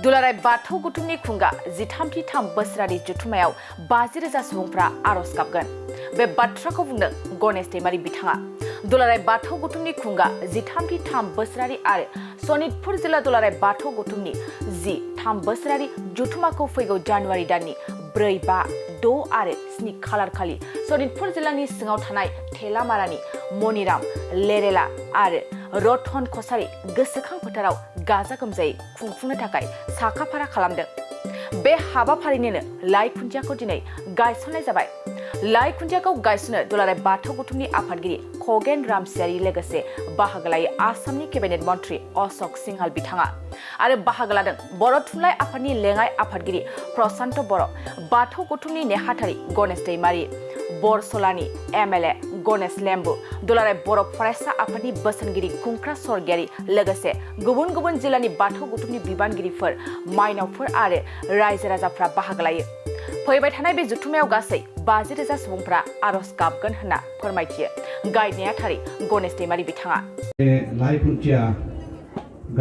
दुलाराय बाथौ गौथुमनि खुंगा 13 बोसोरारि जुथुमायाव 50,000 सुबुंफ्रा आरज गाबगोन। बे बाथ्राखौ बुंदों गणेश दैमारी बिथाङा। दुलाराय बाथौ गौथुमनि खुंगा 13 बोसोरारि आरो सनितपुर जिल्ला दुलाराय बाथौ गौथुमनि 13 बोसोरारि जुथुमाखौ फैगौ जानुवारि दाननि 4, 5, 6 आरो 7 खालार खालि सनितपुर जिल्लानि सिङाव थानाय थेलामारानि मनिराम लेरेला आरो रतन कसारी गोसोखां फोथाराव गाजा गोमजायै खुंफुंनो थाखाय साखाफारा खालामदों। बे हाबाफारिनिनो लाइ खुन्थियाखौ दिनै गायसननाय जाबाय। लाइ खुन्थियाखौ गायसननो दुलाराय बाथौ गौथुमनि आफादगिरि खगेन रामसियारि लोगोसे बाहागो लायो आसामनि केबिनेट मन्त्रि अशोक सिंहाल बिथाङा आरो बाहागो लादों बर' थुनलाइ आफादनि लेङाइ आफादगिरि प्रशान्त बर', बाथौ गौथुमनि नेहाथारि गणेश दैमारी, बरसलानि MLA गणेश लेम्बु, दुलाराय बर' फरायसा आफादनि बोसोनगिरि कुंक्रा स्वर्गियारि लोगोसे गुबुन गुबुन जिल्लानि बाथौ गौथुमनि बिबानगिरिफोर, माइनावफोर आरो रायजो राजाफ्रा बाहागो लायो। फैबाय थानाय बे जुथुमायाव गासै 50,000 सुबुंफ्रा आरज गाबगोन होनना फोरमायथियो गायनाया थारै गणेश दैमारी बिथाङा।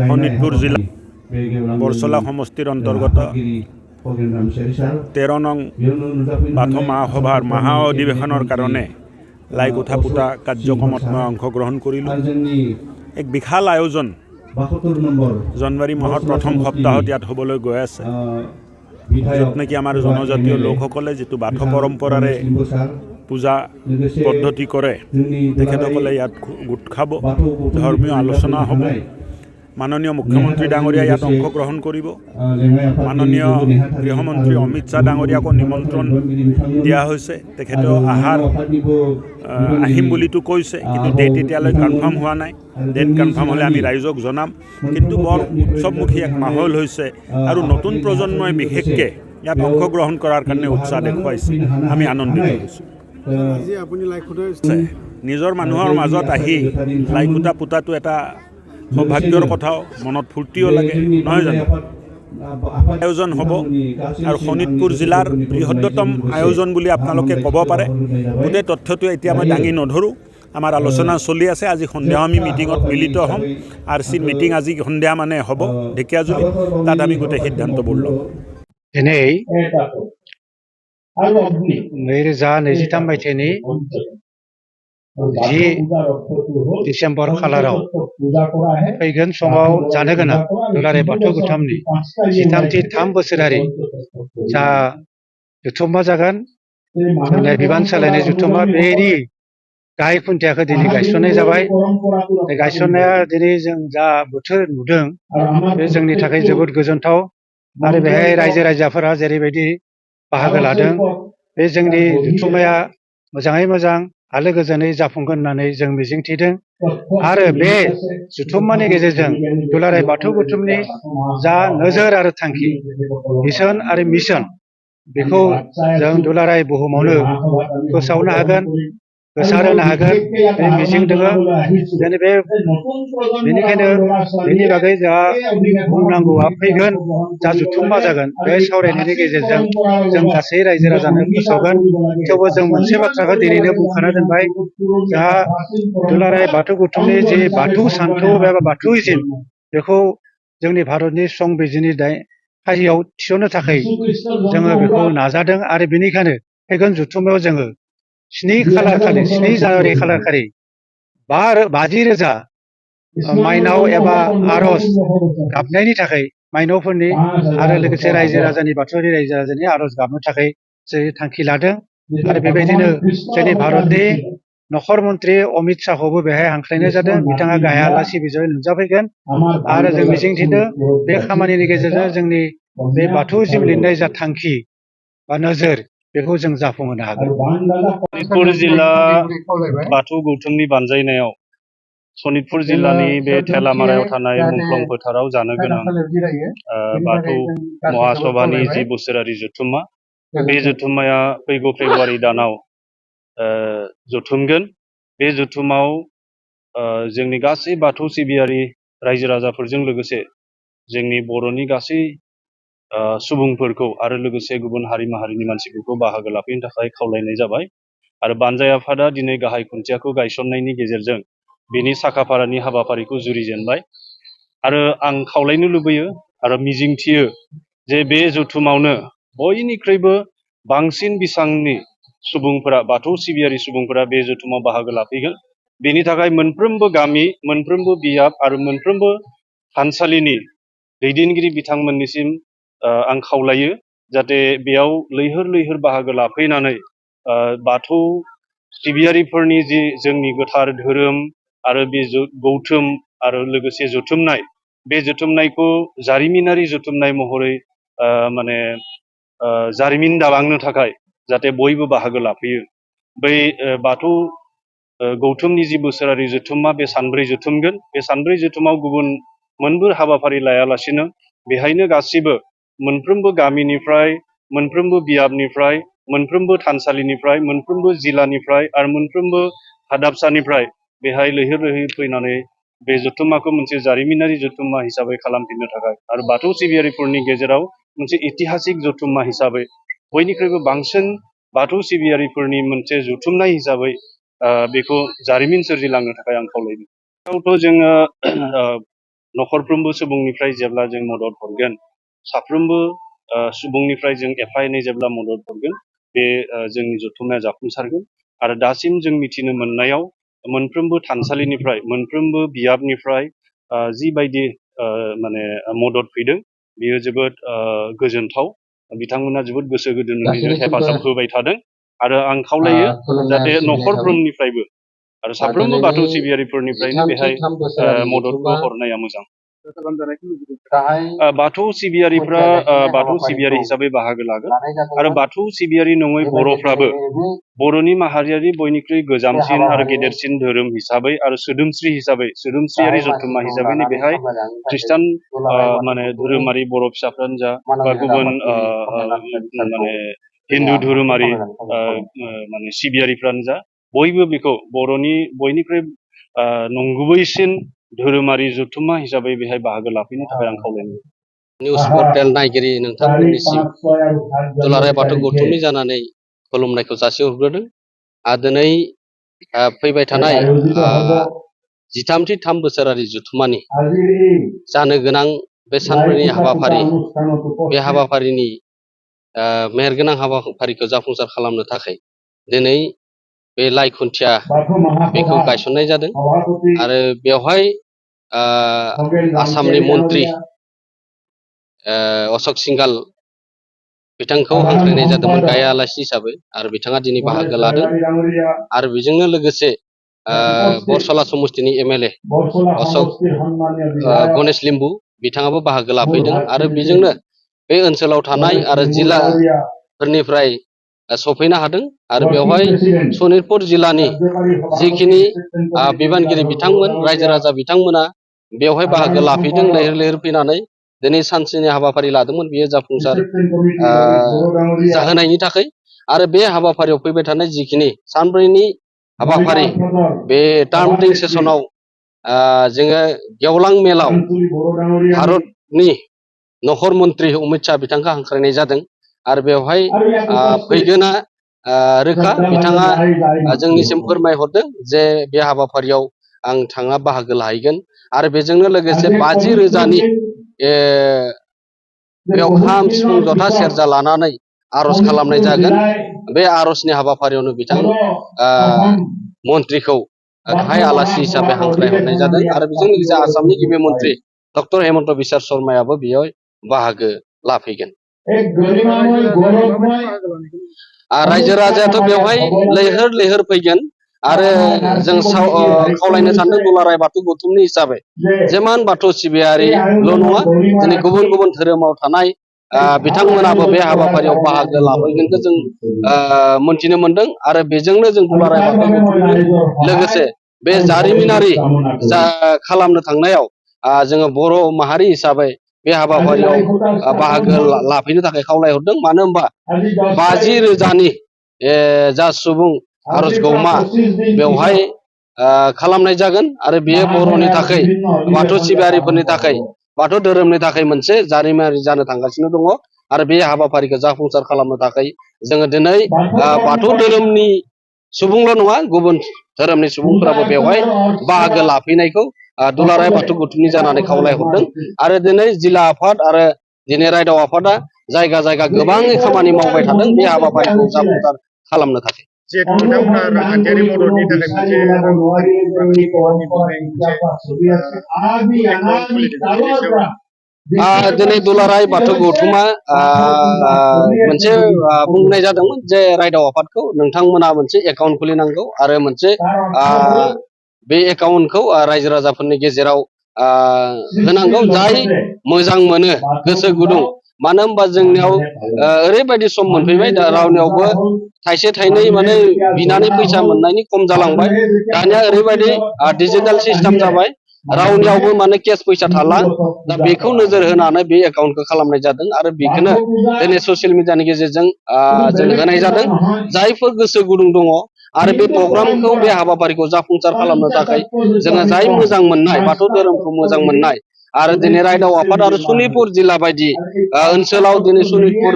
शनितपुर जिल्ला बरसला समष्टिर अंतर्गत 13 नং बाथौ महासभार महा अधिवेशনৰ কাৰণে লাই কোঠা পুতা কাৰ্যক্ৰমত মই অংশগ্ৰহণ কৰিলোঁ। এক বিশাল আয়োজন জানুৱাৰী মাহৰ প্ৰথম সপ্তাহত ইয়াত হ'বলৈ গৈ আছে, য'ত নেকি আমাৰ জনজাতীয় লোকসকলে যিটো বাথৌ পৰম্পৰাৰে পূজা পদ্ধতি কৰে তেখেতসকলে ইয়াত গোট খাব, ধৰ্মীয় আলোচনা হ'ব। মাননীয় মুখ্যমন্ত্ৰী ডাঙৰীয়া ইয়াত অংশগ্ৰহণ কৰিব। মাননীয় গৃহমন্ত্ৰী অমিত শ্বাহ ডাঙৰীয়াকো নিমন্ত্ৰণ দিয়া হৈছে। তেখেতে আহিম বুলিতো কৈছে, কিন্তু ডেট এতিয়ালৈ কনফাৰ্ম হোৱা নাই। ডেট কনফাৰ্ম হ'লে আমি ৰাইজক জনাম। কিন্তু বৰ উৎসৱমুখী এক মাহল হৈছে আৰু নতুন প্ৰজন্মই বিশেষকৈ ইয়াত অংশগ্ৰহণ কৰাৰ কাৰণে উৎসাহ দেখুৱাইছে। আমি আনন্দিত হৈছোঁ। নিজৰ মানুহৰ মাজত আহি লাই খুঁটা পোতাটো এটা সৌভাগ্যৰ কথাও, মনত ফূৰ্তিও লাগে, নহয় জানো? আয়োজন হ'ব আৰু শোণিতপুৰ জিলাৰ বৃহত্তম আয়োজন বুলি আপোনালোকে ক'ব পাৰে। গোটেই তথ্যটো এতিয়া মই দাঙি নধৰোঁ। আমাৰ আলোচনা চলি আছে। আজি সন্ধিয়া আমি মিটিঙত মিলিত হ'ম। RC মিটিং আজি সন্ধিয়া মানে হ'ব ঢেকীয়াজুলিত। তাত আমি গোটেই সিদ্ধান্তবোৰ ল'ম। दिनै 2023 मायथाइनि 10 डिसेम्बर खालाराव फैगोन समाव जानो गोनां दुलाराय बाथौ गौथुमनि 13 बोसोरारि जा जुथुमा जागोन, बिबान सोलायनाय जुथुमा, बेनि गाहाय खुन्थियाखौ दिनै गायसननाय जाबाय। गायसननाया दिनै जों जा बोथोर नुदों बे जोंनि थाखाय जोबोद गोजोनथाव आरो बेहाय रायजो राजाफोरा जेरैबायदि बाहागो लादों, बे जोंनि जुथुमाया मोजाङै मोजां आलो गोजोनै जाफुंगोन होननानै जों मिजिंथिदों। आरो बे जुथुमानि गेजेरजों दुलाराय बाथौ गौथुमनि जा नोजोर आरो थांखि, भिजन आरो मिशन, बेखौ जों दुलाराय बुहुमावनो फोसावनो हागोन, गोसारहोनो हागोन, बे मिजिं दङ। बेनिखायनो बेनि बागै जोंहा बुंनांगौआ फैगोन जा जुथुमा जागोन बे सावरायनायनि गेजेरजों जों गासै रायजो राजानो फोसावगोन। थेवबो जों मोनसे बाथ्राखौ दिनैनो बुंखाना दोनबाय, जोंहा दुलाराय बाथौ गौथुमनि जि बाथौ सान्थौ एबा बाथौइजिम, बेखौ जोंनि भारतनि संबिजिरनि फारियाव थिसननो थाखाय जोङो बेखौ नाजादों। आरो बेनिखायनो फैगोन जुथुमायाव जोङो 7 जानुवारि खालार खालि 50,000 माइनाव एबा आरज गाबनायनि थाखाय माइनावफोरनि आरो लोगोसे रायजो राजानि बाथौआरि रायजो राजानि आरज गाबनो थाखाय जों थांखि लादों। आरो बेबायदिनो जोंनि भारतनि नखर मन्त्रि अमित शाहखौबो बेहाय हांख्रायनाय जादों। बिथाङा गाहाय आलासि बिजय नुजाफैगोन आरो जों मिजिंथिदों बे खामानिनि गेजेरजों जोंनि बे बाथौइजिम लिरनाय जा थांखि बा नोजोर, बेखौ जों जाफुंहोनो हागोन। सनितपुर जिल्ला बाथौ गौथुमनि बानजायनायाव सनितपुर जिल्लानि बे थेलामारायाव थानाय मुंख्लं फोथाराव जानो गोनां बाथौ महासभानि 10 बोसोरारि जुथुमा, बे जुथुमाया फैगौ फेब्रुवारि दानाव जथुमगोन। बे जुथुमाव जोंनि गासै बाथौ सिबियारि रायजो राजाफोरजों लोगोसे जोंनि बर'नि गासै सुबुंफोरखौ आरो लोगोसे गुबुन हारि माहारिनि मानसिफोरखौ बाहागो लाफैनो थाखाय खावलायनाय जाबाय। आरो बानजाय आफादा दिनै गाहाय खुन्थियाखौ गायसननायनि गेजेरजों बेनि साखाफारानि हाबाफारिखौ जुरिजेनबाय। आरो आं खावलायनो लुबैयो आरो मिजिंथियो जे बे जथुमावनो बयनिख्रुइबो बांसिन बिसांनि सुबुंफोरा बाथौ सिबियारि सुबुंफोरा बे जथुमाव बाहागो लाफैगोन। बेनि थाखाय मोनफ्रोमबो गामि, मोनफ्रोमबो बियाब आरो मोनफ्रोमबो थानसालिनि दैदेनगिरि बिथांमोननिसिम आं खावलायो जाहाथे बेयाव लैहोर लैहोर बाहागो लाफैनानै बाथौ सिबियारिफोरनि जि जोंनि गोथार धोरोम आरो बे गौथुम आरो लोगोसे जथुमनाय, बे जथुमनायखौ जारिमिनारि जथुमनाय महरै माने जारिमिन दालांनो थाखाय जाहाथे बयबो बाहागो लाफैयो। बै बाथौ गौथुमनि जि बोसोरारि जथुमा बे सानब्रै जथुमगोन। बे सानब्रै जथुमाव गुबुन मोनबो हाबाफारि लायालासिनो बेहायनो गासिबो मोनफ्रोमबो गामिनिफ्राय, मोनफ्रोमबो बियाबनिफ्राय, मोनफ्रोमबो थानसालिनिफ्राय, मोनफ्रोमबो जिल्लानिफ्राय आरो मोनफ्रोमबो हादाबसानिफ्राय बेहाय लैहोर लैहोर फैनानै बे जथुम्माखौ मोनसे जारिमिनारि जथुम्मा हिसाबै खालामफिननो थाखाय आरो बाथौ सिबियारिफोरनि गेजेराव मोनसे ऐतिहासिक जथुम्मा हिसाबै बयनिख्रुइबो बांसिन बाथौ सिबियारिफोरनि मोनसे जथुमनाय हिसाबै बेखौ जारिमिन सोरजिलांनो थाखाय आं खावलायदों। बेयावथ' जोङो न'खरफ्रोमबो सुबुंनिफ्राय जेब्ला जों मदद हरगोन, साफ्रोमबो सुबुंनिफ्राय जों एफा एनै जेब्ला मदद हरगोन, बे जोंनि जथुम्माया जाफुंसारगोन। आरो दासिम जों मिथिनो मोननायाव मोनफ्रोमबो थानसालिनिफ्राय, मोनफ्रोमबो बियाबनिफ्राय जिबायदि माने मदद फैदों बेयो जोबोद गोजोनथाव। बिथांमोना जोबोद गोसो गुदुंयै हेफाजाब होबाय थादों आरो आं खावलायो जाहाथे न'खरफ्रोमनिफ्रायबो आरो साफ्रोमबो बाथौ सिबियारिफोरनिफ्रायनो बेहाय मददखौ हरनाया मोजां। बाथौ सिबियारिफ्रा बाथौ सिबियारि हिसाबै बाहागो लागोन आरो बाथौ सिबियारि नङै बर'फ्राबो बर'नि माहारियारि बयनिख्रुइ गोजामसिन आरो गेदेरसिन धोरोम हिसाबै आरो सोदोमस्रि हिसाबै, सोदोमस्रियारि जथुम्मा हिसाबै बेहाय ख्रिस्टान माने धोरोमारि बर' फिसाफ्रानो जा बा गुबुन माने हिन्दु धोरोमारि माने सिबियारिफ्रानो जा, बयबो बेखौ बर'नि बयनिख्रुइ नंगुबैसिन धोरोमारि जथुम्मा हिसाबै बेहाय बाहागो लाफैनो थाखाय आं खावलायनाय। निउस पर्टेल नायगिरि नोंथांमोननिसिम दुलाराय बाथौ गौथुमनि जानानै खुलुमनायखौ जासिहरग्रोदों। दिनै फैबाय थानाय 13 बोसोरारि जथुम्मानि जानो गोनां बे सानब्रैनि हाबाफारि, बे हाबाफारिनि मेहेरगोनां हाबाफारिखौ जाफुंसार खालामनो थाखाय दिनै बे लाइ खुन्थिया बेखौ गायसननाय जादों आरो बेवहाय आसामनि मन्त्रि अशक सिंघाल बिथांखौ हांख्रायनाय जादोंमोन गाहाय आलासि हिसाबै आरो बिथाङा दिनै बाहागो लादों। आरो बेजोंनो लोगोसे बरसला समस्तिनि MLA अशक गणेश लिम्बु बिथाङाबो बाहागो लाफैदों आरो बेजोंनो बे ओनसोलाव थानाय आरो जिल्लाफोरनिफ्राय सफैनो हादों आरो बेवहाय सनितपुर जिल्लानि जिखिनि बिबानगिरि बिथांमोन, रायजो राजा बिथांमोना बेवहाय बाहागो लाफैदों। लैहोर लैहोर फैनानै दिनै सानसेनि हाबाफारि लादोंमोन, बेयो जाफुंसार जाहोनायनि थाखाय। आरो बे हाबाफारियाव फैबाय थानाय जिखिनि सानब्रैनि हाबाफारि, बे टार्म सेसनाव जोङो गेवलां मेलाव भारतनि नखर मन्त्रि अमित शाह बिथांखौ हांख्रायनाय जादों आरो बेवहाय फैगोना रोखा। बिथाङा जोंनिसिम फोरमायहरदों जे बे हाबाफारियाव आं थांना बाहागो लाहैगोन आरो बेजोंनो लोगोसे 50,000नि बेयाव खाम, सिफुं, जथा, सेरजा लानानै आर'ज खालामनाय जागोन। बे आर'जनि हाबाफारियावनो बिथां मन्त्रिखौ गाहाय आलासि हिसाबै हांख्रायहरनाय जादों आरो बेजों लोगोसे आसामनि गिबि मन्त्रि डक्टर हेमन्त बिश्व शर्मायाबो बेयाव बाहागो लाफैगोन। रायजो राजायाथ' बेवहाय लैहोर लैहोर फैगोन आरो जों खावलायनो सानदों दुलाराय बाथौ गौथुमनि हिसाबै जेमान बाथौ सिबियारिल' नङा, दिनै गुबुन गुबुन धोरोमाव थानाय बिथांमोनाबो बे हाबाफारियाव बाहागो लाफैगोनखौ जों मोनथिनो मोनदों आरो बेजोंनो जों दुलाराय बाथौ गौथुमजों लोगोसे बे जारिमिनारि खालामनो थांनायाव जोङो बर' माहारि हिसाबै बे हाबाफारियाव बाहागो लाफैनो थाखाय खावलायहरदों। मानो होनबा 50,000नि जा सुबुं आर'ज गौमा बेवहाय खालामनाय जागोन आरो बेयो बर'नि थाखाय, बाथौ सिबियारिफोरनि थाखाय, बाथौ धोरोमनि थाखाय मोनसे जारिमिनारि जानो थांगासिनो दङ आरो बे हाबाफारिखौ जाफुंसार खालामनो थाखाय जोङो दिनै बाथौ धोरोमनि सुबुंल' नङा, गुबुन धोरोमनि सुबुंफोराबो बेवहाय बाहागो लाफैनायखौ दुलाराय बाथौ गौथुमनि जानानै खावलायहरदों आरो दिनै जिल्ला आफाद आरो दिनै रायदाव आफादा जायगा जायगा गोबाङै खामानि मावबाय थादों बे हाबाफारिखौ जाफुंसार खालामनो थाखाय जिहेतु बिथांमोना रांखान्थियारि मददनि थाखाय दिनै दुलाराय बाथौ गौथुमा मोनसे बुंनाय जादोंमोन जे रायदाव आफादखौ नोंथांमोना मोनसे एकाउन्ट खुलिनांगौ आरो मोनसे बे एकाउन्टखौ रायजो राजाफोरनि गेजेराव होनांगौ जाय मोजां मोनो गोसो गुदुं मानो होनबा जोंनियाव ओरैबायदि सम मोनफैबाय दा रावनियावबो थाइसे थाइनै माने बिनानै फैसा मोननायनि खम जालांबाय दानिया ओरैबायदि डिजिटेल सिस्टेम जाबाय रावनियावबो माने केस फैसा थाला दा बेखौ नोजोर होनानै बे एकाउन्टखौ खालामनाय जादों आरो बेखौनो दिनै ससियेल मिडियानि गेजेरजों जों होनाय जादों जायफोर गोसो गुदुं दङ आरो बे प्रग्रामखौ बे हाबाफारिखौ जाफुंसार खालामनो थाखाय जोङो जाय मोजां मोननाय बाथौ धोरोमखौ मोजां मोननाय आरो दिनै रायदाव आफाद आरो सनितपुर जिल्ला बायदि ओनसोलाव दिनै सनितपुर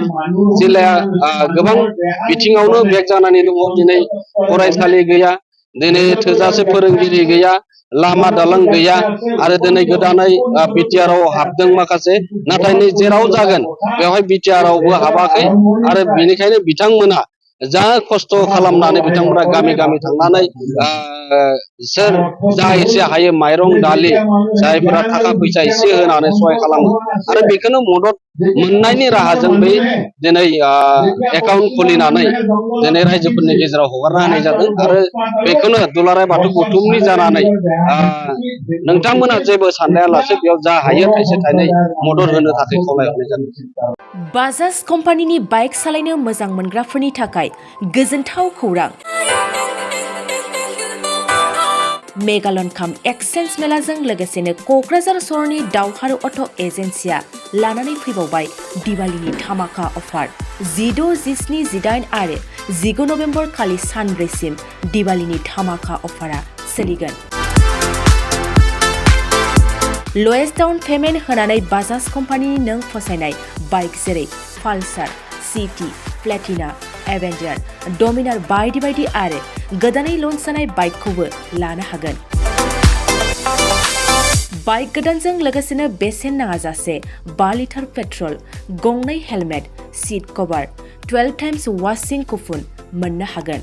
जिल्लाया गोबां बिथिङावनो बेक जानानै दङ दिनै फरायसालि गैया दिनै थोजासे फोरोंगिरि गैया लामा दालां गैया आरो दिनै गोदानै बिटिआरआव हाबदों माखासे नाथाय नै जेराव जागोन बेवहाय बिटिआरआवबो हाबाखै आरो बेनिखायनो बिथांमोना जा खस्थ' खालामनानै बिथांमोना गामि गामि थांनानै सोर जा एसे हायो माइरं दालि जायफोरा थाखा फैसा एसे होनानै सहाय खालामो आरो बेखौनो मदद मोननायनि राहाजों बै दिनै एकाउन्ट खुलिनानै दिनै रायजोफोरनि गेजेराव हगारना होनाय जादों आरो बेखौनो दुलाराय बाथौ गौथुमनि जानानै नोंथांमोना जेबो सानलायालासे बेयाव जा हायो थाइसे थाइनै मदद होनो थाखाय खावलायहरनाय जादों। बाजाज कम्पानिनि बाइक सालायनो मोजां मोनग्राफोरनि थाखाय गोजोनथाव खौरां मेगालन काम एक्सचेन्ज मेलाजों लोगोसेनो क'क्राझार सहरनि दावहारु अट' एजेन्सिया लानानै फैबावबाय दिवालीनि धामाका अफार 16, 17, 18 आरो 19 नभेम्बर खालि सानब्रैसिम दिवालीनि धामाका अफारा सोलिगोन। लवेस्ट डाउन पेमेन्ट होनानै बाजाज कम्पानिनि नों फसायनाय बाइक जेरै पालसार, सिटी, प्लेटिना, एवेन्जार, डमिनार बायदि बायदि आरो गोदानै लन्च जानाय बाइकखौबो लानो हागोन। बाइक गोदानजों लोगोसेनो बेसेन नाङाजासे 5 लिटार पेट्रल, गंनै हेलमेट, सीट कभार, 12 टाइम्स वाशिं कुपन मोननो हागोन।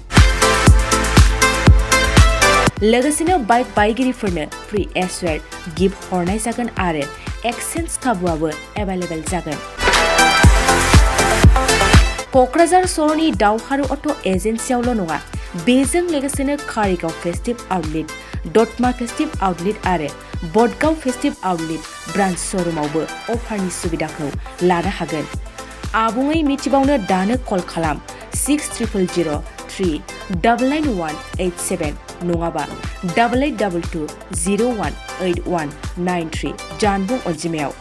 लोगोसेनो बाइक बायगिरिफोरनो फ्री एसवेर गिफ्ट हरनाय जागोन आरो एक्सचेन्ज खाबुआबो एभेलेबेल जागोन। क'क्राझार सहरनि दावहारु अट' एजेन्सियावल' नङा बेजों लोगोसेनो कारिगाव फेस्टिभ आउटलेट, दतमा फेस्टिभ आउटलेट आरो बडगाव फेस्टिभ आउटलेट ब्रान्च श'रुमावबो अफारनि सुबिदाखौ लानो हागोन। आबुङै मिथिबावनो दानो कल खालाम 6300399187 नङाबा 8822018193 जानबुं अनजिमायाव।